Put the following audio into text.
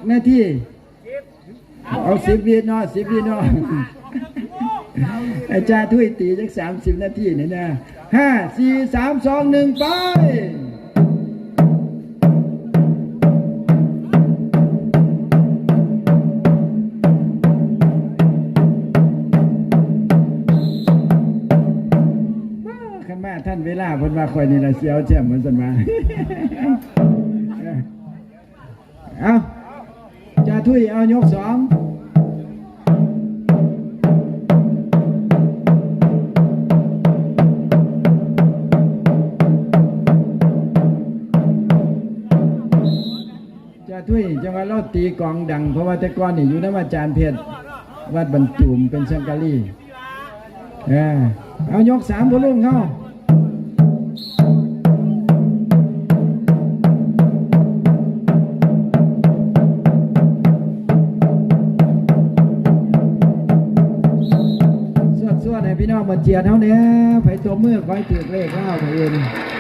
ນາທີ ເອົາສິບວິເນາະ ສິບວິເນາະ ອາຈານທຸຍຕີຈັກສາມສິບນາທີນີ້ນະ ຫ້າ ສີ່ ສາມ ສອງ ໜຶ່ງ ໄປ. ຄັນມາທັນເວລາ ເພິ່ນວ່າຂ້ອຍນີ້ລະຊິເອົາແຊ້ມ ວ່າຊັ້ນວ່າ. ເອົ້າ ຈ່າທຸຍເອົາຍົກສອງ ຈ່າທຸຍ ຈັງຫວະລາວຕີກອງດັງ ເພາະວ່າແຕ່ກ່ອນນີ້ຢູ່ນຳອາຈານເພັດ ວັດບັນຕູມ ເປັນສັງກະລີ ເອີ ເອົາຍົກສາມ ພໍ່ລຸງເຮົາ ສວດໆ ໃຫ້ພີ່ນ້ອງມາຈຽດເຮົາແດ່ ໃຜຕົບມື ຂໍໃຫ້ຖືກເລກລາວມື້ອື່ນ.